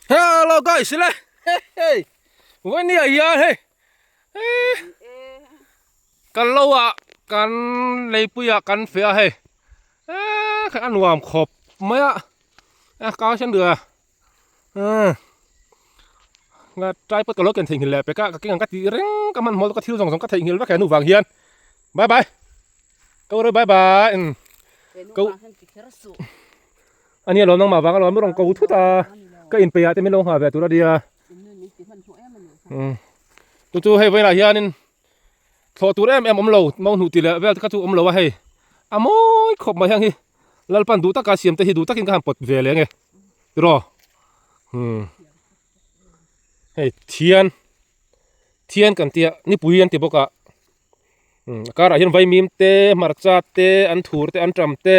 Hello guys le hei vawinia hian hei kan lo ah kan leipuiah kan feh a hei eee a nuam khawp mai a a kang sen duh a umm tripod ka lo ken theihnghilh leh pek a ka keng ang ka tih reng ka hmanhmawh ka thil zawng zawng ka theihnghilh vek he nu vang hian bye bye ko rawh bye bye umm ko a nia lo nangmah vang alawm i rawn ko thut a ka inpeih ah te min lo nghah ve tur a nia umm chu chu hei vawilah hianin thlawh tur em em awm lo mau hnuh tih leh vel te kha chu awm lo a hei a mawi khawp mai heng hi Lalpan duh taka siam te hi duh takin ka han pawt ve leh ange tiraw umm hei thian thian kan tia nipui an ti bawk a umm a karah hian vaimim te hmarcha te an thur te an tam te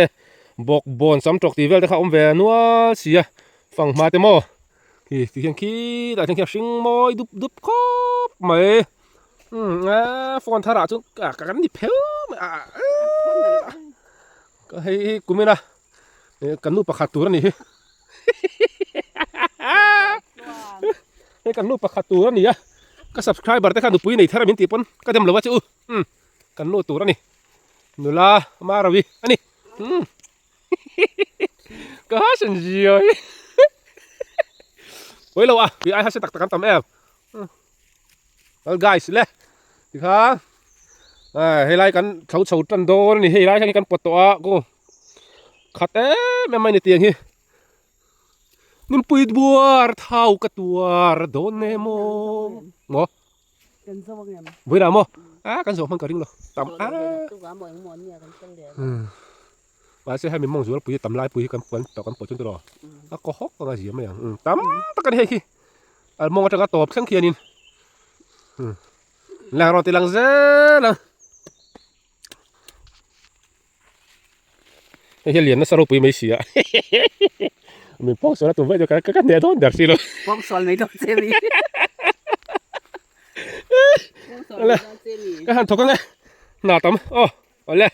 bawkbawn sam tawk tih vel te kha a awm ve nual si a fanghma te maw khi ti hian khitah hian hring mawi dup dup khawp mai umm eee phone tharah chuan ka kan ni phel mai a Ka hei hi kumin a kan nu pakhat tur a ni hi hei kan nu pakhat tur a ni a ka subscriber te kha nupui nei thar a min tih pawn ka dem lo a che u umm kan nu tur a ni nula marawi a ni umm ka ha sen ziai pawi lo a tui ai hase tak tak an tam em. Well guys le tikha helai kan thlo chho tan dawn a ni hei lai hian kan pawt tawh a ku khat em em mai ni tiang hi nimpui buar thau ka tuar dawn e maw maw vawiinah maw a kan zawh hman ka ring lo tam a mahse hemi mawng zualpui tam lai pui hi kan kan pawt chuan tiraw a kaw hawk anga zia mai ang tam tak a ni hei hi. A mawng atanga tawp thleng khianin lang rawn ti lang zel a hei hi a lian nasa ropui mai si a min pawng sual a tum vaih chu ka hneh dawn der si lo pawng sual mai dawn che mi ale ka han thawk ange hna tam aw awle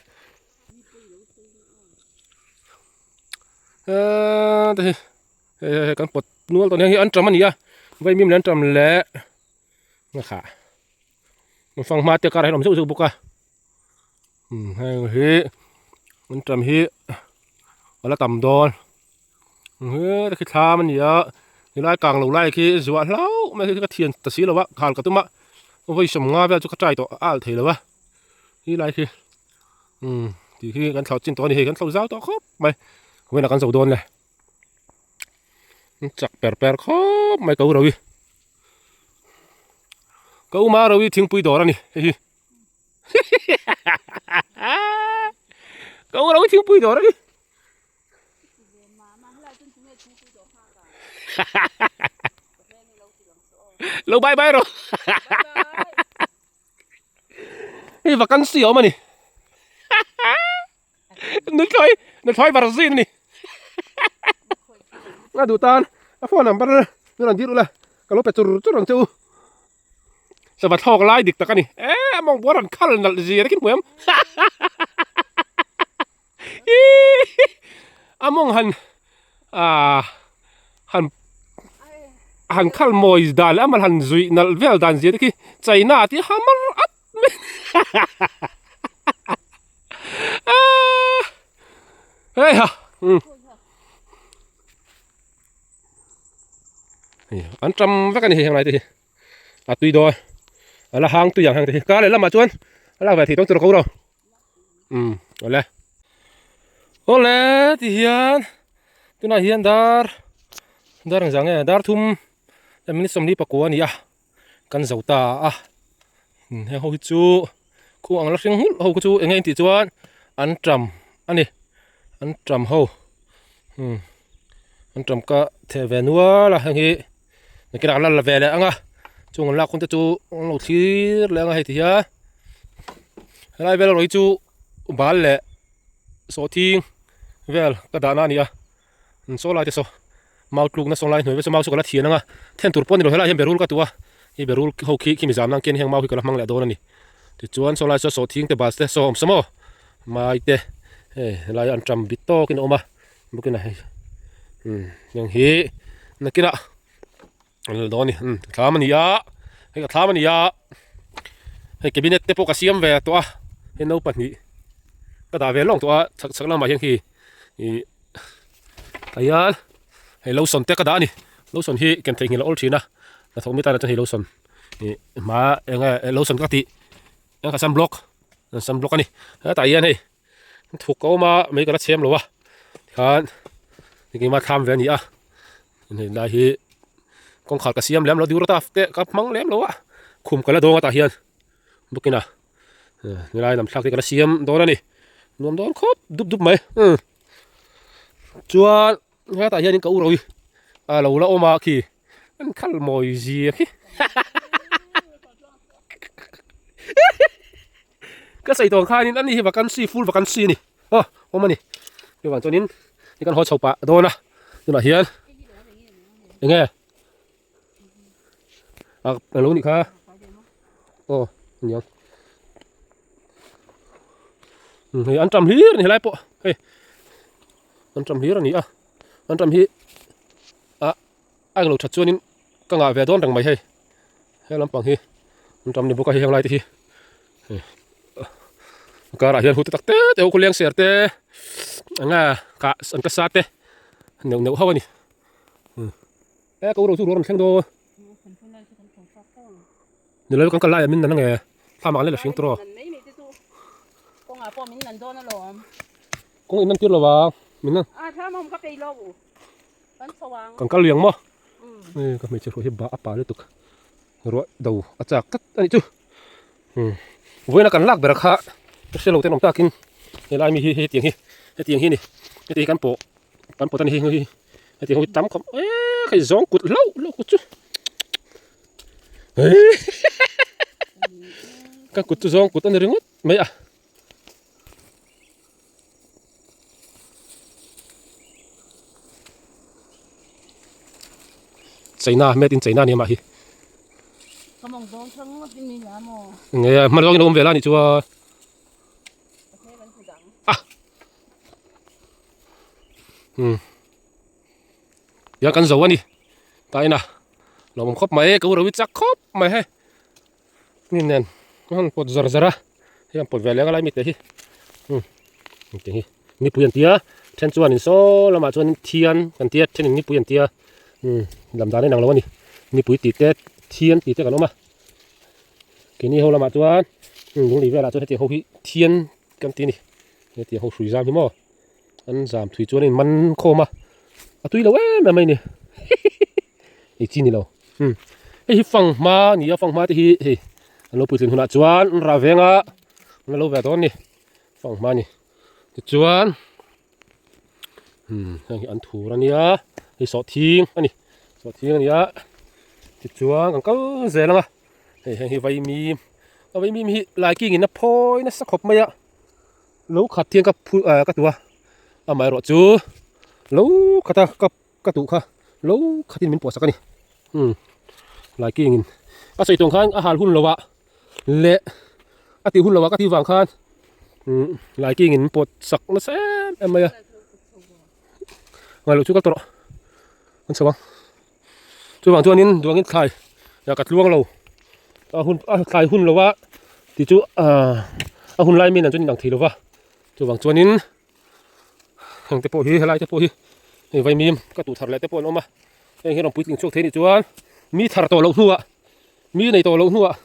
eee te hi Hei hei hei kan pawt nual tawh nia hi an tam a ni a vaimim leh an tam leh nga kha fanghma te karah hian awm zeuh zeuh bawk a umm heng hi an tam hi a la tam dawn he khi thlam a ni a helai kang lo lai khi zuah hlauh mai hi ka thian ta si lo a khal ka tum a vawi sawmnga vel chu ka try tawh a alh thei lo a helai khi umm tih hi kan thlauh chin tawh a ni hei kan thlauh zau tawh khawp mai vawiinah kan zo dawn le. Chak per per khawp mai ka u ro hi ka u ma ro hi thingpui dawr a ni hei hi ka u ro hi thingpui dawr a ni lo bye bye rawh hei vacancy a awm a ni. Nuthlawi nuthlawi var zin a ni a duh tan a phone number min rawn dir ula ka lo pe chur chur ang che u sava thlawk lai dik tak a ni e a mawng buar an khal nalh zir a khin hmuh em a mawng han ah han han khal mawi dan leh a mal han zuih nalh vel dan zia te khi China tih a mar at mai. Hei ha an tam vek a ni hei heng lai te hi a tui dawn a la hang tui ang heng te hi kar leh lamah chuan a lak ve thei tawng tur a ko lo um awle awle ti hian tunah hian dar dar engzah nge dar thum minute sawmli pakua a ni a. kan zo ta a heng ho hi chu khu ang la hring nghulh ho khu chu eng nge intih chuan an tam a ni an tam ho umm an tam ka theh ve nual a heng hi nakinah an la la ve leh ang a chung an lak hun te chu an lo thlir leh ang a hei ti hian helai vel erawh hi chu bal leh sawhthing vel ka dahna a ni a. Saw lai te saw mau tlukna saw lai hnuai vek saw mau chu ka la thian ang a then tur pawh a ni lo helaiah hian berul ka tuh a hei berul ho khi khimi zam nan khian heng mau hi ka la hmang leh dawn a ni tichuan saw lai saw sawhthing te bus te saw awm sa maw mai te hei helai an tam bit tawkin a awm a bawkin a hei umm heng hi nakinah. An la dawn a ni umm thlam a ni a hei ka thlam a ni a hei cabinet te pawh ka siam ve tawh a hei no pahnih ka dah ve lawng tawh a chhak chhak lamah hian khi ih tah hian hei lotion te ka dah a ni lotion hi ken theihnghilh a awl thin a hnathawk mi tan ah chuan hei lotion ih hma eng nge lotion ka tih eng ka sunblock sunblock a ni hetah hian hei thuk a awm a mai ka la chhem lo a tikhan engkim a thlam ve a ni a hei lai hi kawngkhar ka siam lem lo dura taf te ka hmang lem lo a khum ka la dawng a tah hian bawkin a helai lam thlak te ka la siam dawn a ni nuam dawn khawp dup dup mai umm chuan hetah hianin ka u ro hi a lo la awm a khi an khal mawi zia khi Ka sawi tawh khanin ani hi vacancy full vacancy a ni aw awm a ni chuvang chuanin hei kan haw chho pah dawn a tunah hian eng nge a lo nih kha aw aniang hei an tam hlir a ni helai pawh hei an tam hlir a ni a an tam hi a a englo that chuanin ka ngah ve dawn reng mai hei he lampang hi an tam ni bawk a hei heng lai te hi hei a karah hian hu te tak te te ho khawleng ser te eng nge kah an ka sa te neuh neuh ho a ni e ko ro chu ruah rawn thleng dawn ni lo kan kal laiah min nan ange thlam ah kan la hring tawh kawng in nan tir lo vang min nan Kan kal liang maw? Hei ka hmeichhe hruai hi ba a pa lutuk ruah do a chak tlat a nih chu. Umm vawiin a kan lak ber kha ka hre lo ten awm takin helai mi hi hetiang hi hetiang hi a ni hetiang hi kan pawh kan pawt a ni hei hetiang ho hi tam khawp e hei zawng kut hlauh hlauh kut chu ka kut chu zawng kut a ni ringawt mai a. China made in China nia mah hi. Nge hman zawngin a awm ve la nih chu a. Ah. Hmm. Ya kan zo ani. Ta ina. Lo awm khawp mai ka urawi chak khawp mai hei. Ni nen a han pawt zar zar a hei an pawt ve leng a lai mite hi umm mite hi nipui an tia then chuan in saw lamah chuan thian kan tia then in nipui an tia umm lam dan a inang lo a ni nipui tih te thian tih te kan awm a keini ho lamah chuan umm lung lei velah chuan hetiang ho hi thian kan ti a ni hetiang ho hrui zam hi maw an zam thui chuan a in man khawm a a tui lo em em mai a ni ei chi ni lo umm hei hi fanghma a ni a fanghma te hi hei an lo puitlin hunah chuan an rah veng a an la lo ve dawn a ni fanghma a ni tichuan umm heng hi an thur a nia hei sawhthing a ni sawhthing a ni a tichuan kan kal zel ang a hei heng hi vaimim a vaimim hi laiking in a phawi nasa khawp mai a. Lo khat hian ka phu ah ka tuh a amaherawh chu lo khat a ka ka tuh kha lo khatin min pawhsak a ni umm laiking in a sawi tawng khan a hal hun lo ah leh a tih hun lo ah ka tih vang khan umm laiking in min pawh sak nasa em em mai a ngailo chu ka tawrh an chho ang chuvang chuanin duangin thlai ka tluang lo a hun a thlai hun lo a tih chu ahh a hun lai mi nen chuan inang thei lo va chuvang chuanin heng te pawh hi helai te pawh hi hei vaimim ka tuh thar leh te pawh an awm a heng hi rawn puitling chhuak thei anih chuan mi thar tawh loh hnuah mi nei tawh loh hnuah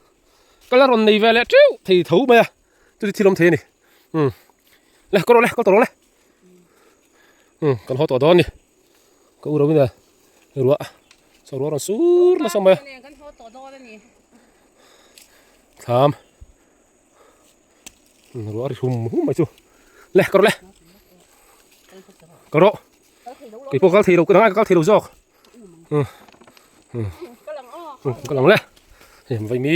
ka la rawn nei ve leh teuh thei tho mai a chuti thil awm thei a ni umm le ka rawh le ka tawh rawh le umm kan haw tawh dawn a ni. Ka u ro in a ruah chaw ruah rawn sur nasa mai a thlam ruah a ri hum hum mai chu le ka rawh le ka rawh kei pawh kal thei lo ka ngai ka kal thei lo zawk ka lang le hei vai mi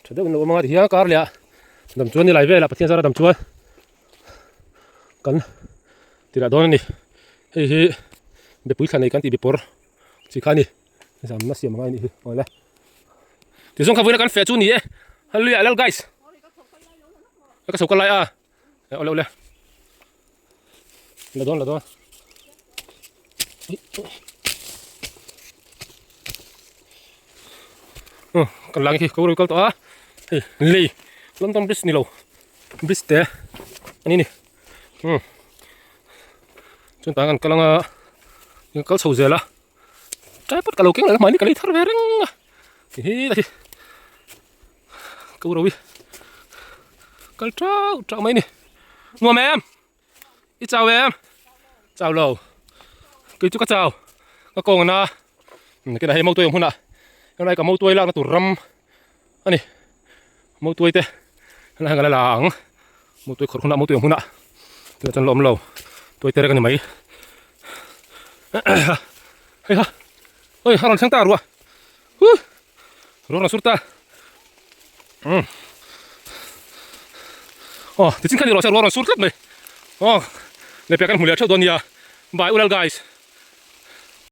tha deuh in lo awm anga tihian kar leh ah dam chuan ni lai velah Pathian zara dam chuan kan Tirah dawn a ni. Hei hi bepui thla nei kan tih bepawr chi kha a ni. Zamna siam angai a nih hi. Awle. Tizawng kha vawiin a kan feh chu ni e. Hallelujah lal guys. Ka chho ka lai a. Awle awle. La dawn la dawn. Umm kan lang hi ko ro kal tawh a hei lei London bridge ni lo bridge te a ni ni umm chuan tah kan kal anga kan kal chho zel a tripod ka lo keng leh mahni ka lei thar ve reng a ti hi ta hi ko ro hi kal teuh teuh mai a ni nuam em. I chau em? Chau lo. Kei chu ka chau. Ka kawng ana. Kena hei mautuai awm hunah helai ka mautuai lakna tur ram a ni. Mautuai te helai hian ka la la ang. Mautuai khawrh hunah mautuai awm hunah tunah chuan la awm lo. Tuai te reng a ni mai. Hei ha. Oi a rawn thleng ta ruah. Huh. Ruah rawn sur ta. Umm. Aw tichin khan i ruah chuan ruah rawn sur tlat mai. Aw lehpek kan hmu leh theuh dawn nia. Bye ulal guys.